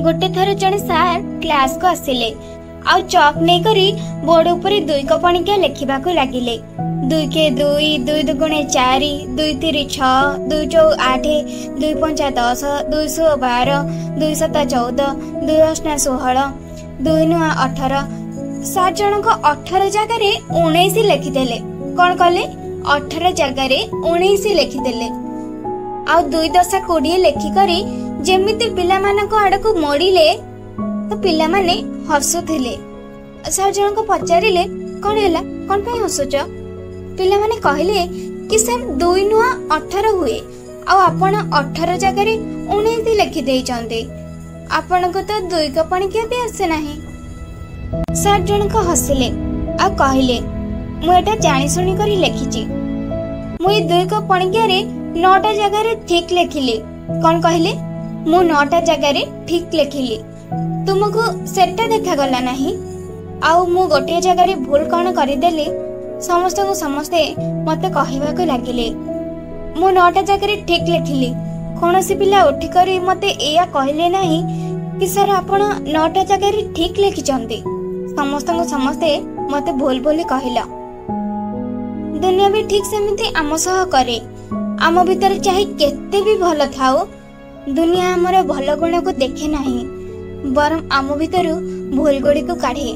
ଗୋଟେ ଥର ଜଣେ ସାର୍ କ୍ଲାସକୁ ଆସିଲେ ଆଉ ଚକ୍ ନେଇକରି ବୋର୍ଡ ଉପରେ 2 କପଣିକିଆ ଲେଖିବାକୁ ଲାଗିଲେ। 2 କେ 2, 2 ଦୁଗୁଣେ 4, 2 ତିରି 6, 2 ଚଉ 8, 2 ପଞ୍ଚା 10, 2 ଶହ 12, 2 ସତା 14, 2 ଅଷ୍ଟା 16, 2 ନୂଆ 18। ସାର୍ ଜଣଙ୍କ 18 ଜାଗାରେ 19 ଲେଖିଦେଲେ। କଣ କଲେ? 18 ଜାଗାରେ 19 ଲେଖିଦେଲେ। ଆଉ 2 ଦଶା 20 ଲେଖିକରି ଯେମିତି ପିଲାମାନଙ୍କ ଆଡକୁ ମୋଡ଼ିଲେ ତ ପିଲାମାନେ ହସୁଥିଲେ। ସାର୍ ଜଣଙ୍କ ପଚାରିଲେ, କଣ ହେଲା, କଣ ପାଇଁ ହସୁଛ? ପିଲାମାନେ କହିଲେ କି ସାର୍, 2 ନୂଆ 18 ହୁଏ, ଆଉ ଆପଣ 18 ଜାଗାରେ 19 ଲେଖିଦେଇଛନ୍ତି, ଆପଣଙ୍କୁ ତ 2 କପଣିକିଆ ବି ଆସେ ନାହିଁ। ସାର୍ ଜଣଙ୍କ ହସିଲେ ଆଉ କହିଲେ, ମୁଁ ଏଟା ଜାଣିଶୁଣି କରି ଲେଖିଛି। ମୁଁ ଏଇ 2 କପଣିକିଆରେ 9ଟା ଜାଗାରେ ଠିକ ଲେଖିଲି। କଣ କହିଲେ? ମୁଁ 9ଟା ଜାଗାରେ ଠିକ ଲେଖିଲି, ତୁମକୁ ସେଟା ଦେଖାଗଲା ନାହିଁ। ଆଉ ମୁଁ ଗୋଟିଏ ଜାଗାରେ ଭୁଲ କଣ କରିଦେଲି, ସମସ୍ତଙ୍କୁ ସମସ୍ତେ ମତେ କହିବାକୁ ଲାଗିଲେ। ମୁଁ 9ଟା ଜାଗାରେ ଠିକ ଲେଖିଲି, କୌଣସି ପିଲା ଉଠିକରି ମତେ ଏଇଆ କହିଲେ ନାହିଁ କି ସାର୍ ଆପଣ 9ଟା ଜାଗାରେ ଠିକ ଲେଖିଛନ୍ତି। ସମସ୍ତଙ୍କୁ ସମସ୍ତେ ମତେ ଭୁଲ ବୋଲି କହିଲ। ଦୁନିଆ ବି ଠିକ ସେମିତି ଆମ ସହ କରେ। ଆମ ଭିତରେ ଚାହି କେତେ ବି ଭଲ ଥାଉ, ଦୁନିଆ ଆମର ଭଲ ଗୁଣକୁ ଦେଖେ ନାହିଁ, ବରଂ ଆମ ଭିତରୁ ଭୁଲ ଗୁଡ଼ିକୁ କାଢେ।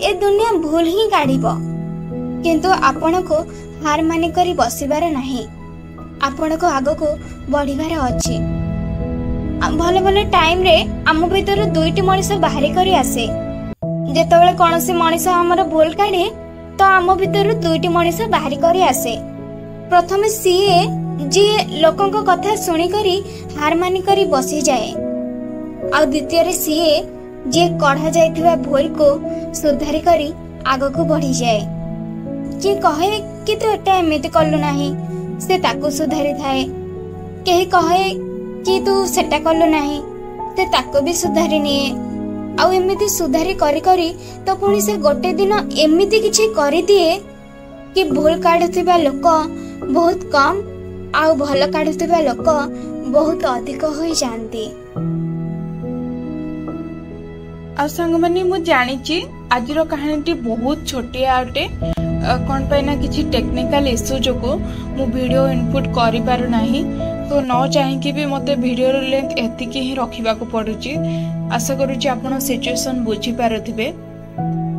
ଏ ଦୁନିଆ ଭୁଲ ହିଁ କାଢିବ, କିନ୍ତୁ ଆପଣଙ୍କୁ ହାର ମାନି କରି ବସିବାର ନାହିଁ। ଆପଣଙ୍କୁ ଆଗକୁ ବଢିବାର ଅଛି। ଭଲ ଭଲ ଟାଇମରେ ଆମ ଭିତରୁ 2ଟି ମଣିଷ ବାହାରି କରି ଆସେ। ଯେତେବେଳେ କୌଣସି ମଣିଷ ଆମର ଭୁଲ କାଢେ ତ ଆମ ଭିତରୁ 2ଟି ମଣିଷ ବାହାରି କରି ଆସେ। ପ୍ରଥମେ ସିଏ ଯିଏ ଲୋକଙ୍କ କଥା ଶୁଣିକରି ହାର ମାନି କରି ବସିଯାଏ, ଆଉ ଦ୍ୱିତୀୟରେ ସିଏ ଯିଏ କଢା ଯାଇଥିବା ଭୁଲକୁ ସୁଧାରି କରି ଆଗକୁ ବଢିଯାଏ। କିଏ କହେ କି ତୁ ଏଟା ଏମିତି କଲୁ ନାହିଁ, ସେ ତାକୁ ସୁଧାରିଥାଏ। କେହି କହେ କି ତୁ ସେଟା କଲୁ ନାହିଁ, ସେ ତାକୁ ବି ସୁଧାରି ନିଏ। ଆଉ ଏମିତି ସୁଧାରି କରି କରି ତ ପୁଣି ସେ ଗୋଟେ ଦିନ ଏମିତି କିଛି କରିଦିଏ କି ଭୁଲ କାଢୁଥିବା ଲୋକ ବହୁତ କମ ଆଉ ଭଲ କାଢୁଥିବା ଲୋକ ବହୁତ ଅଧିକ ହୋଇଯାଆନ୍ତି। ଆଉ ସାଙ୍ଗମାନେ, ମୁଁ ଜାଣିଛି ଆଜିର କାହାଣୀଟି ବହୁତ ଛୋଟିଆ ଅଟେ। କଣ ପାଇଁ ନା କିଛି ଟେକ୍ନିକାଲ ଇସ୍ୟୁ ଯୋଗୁଁ ମୁଁ ଭିଡ଼ିଓ ଇନପୁଟ କରିପାରୁନାହିଁ, ତ ନ ଚାହିଁକି ବି ମୋତେ ଭିଡ଼ିଓର ଲେନ୍ଥ ଏତିକି ହିଁ ରଖିବାକୁ ପଡୁଛି। ଆଶା କରୁଛି ଆପଣ ସିଚୁଏସନ ବୁଝିପାରୁଥିବେ।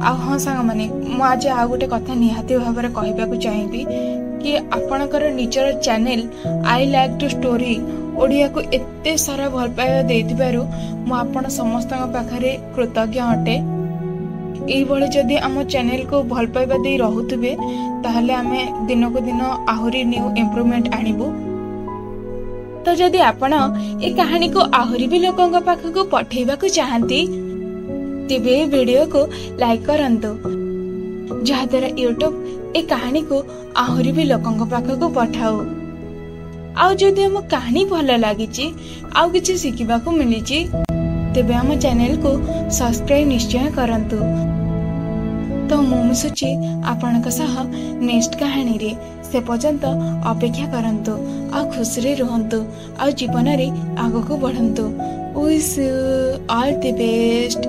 ଆଉ ହଁ ସାଙ୍ଗମାନେ, ମୁଁ ଆଜି ଆଉ ଗୋଟେ କଥା ନିହାତି ଭାବରେ କହିବାକୁ ଚାହିଁବି କି ଆପଣଙ୍କର ନିଜର channel I like to story ଓଡ଼ିଆକୁ ଏତେ ସାରା ଭଲ ପାଇବା ଦେଇଥିବାରୁ ମୁଁ ଆପଣ ସମସ୍ତଙ୍କ ପାଖରେ କୃତଜ୍ଞ ଅଟେ। ଏଇଭଳି ଯଦି ଆମ ଚ୍ୟାନେଲକୁ ଭଲ ପାଇବା ଦେଇ ରହୁଥିବେ, ତାହେଲେ ଆମେ ଦିନକୁ ଦିନ ଆହୁରି ନ୍ୟୁ ଇମ୍ପ୍ରୁଭମେଣ୍ଟ ଆଣିବୁ। ତ ଯଦି ଆପଣ ଏ କାହାଣୀକୁ ଆହୁରି ବି ଲୋକଙ୍କ ପାଖକୁ ପଠେଇବାକୁ ଚାହାନ୍ତି, ତେବେ ଏ ଭିଡ଼ିଓକୁ ଲାଇକ୍ କରନ୍ତୁ, ଯାହାଦ୍ୱାରା ୟୁଟ୍ୟୁବ ଏ କାହାଣୀକୁ ଆହୁରି ବି ଲୋକଙ୍କ ପାଖକୁ ପଠାଉ। ଆଉ ଯଦି ଆମ କାହାଣୀ ଭଲ ଲାଗିଛି ଆଉ କିଛି ଶିଖିବାକୁ ମିଳିଛି, ତେବେ ଆମ ଚ୍ୟାନେଲକୁ ସବସ୍କ୍ରାଇବ ନିଶ୍ଚୟ କରନ୍ତୁ। ତ ମୁଁ ମିଶୁଛି ଆପଣଙ୍କ ସହ ନେକ୍ସଟ କାହାଣୀରେ। ସେ ପର୍ଯ୍ୟନ୍ତ ଅପେକ୍ଷା କରନ୍ତୁ ଆଉ ଖୁସିରେ ରୁହନ୍ତୁ ଆଉ ଜୀବନରେ ଆଗକୁ ବଢ଼ନ୍ତୁ। Wish you all the best.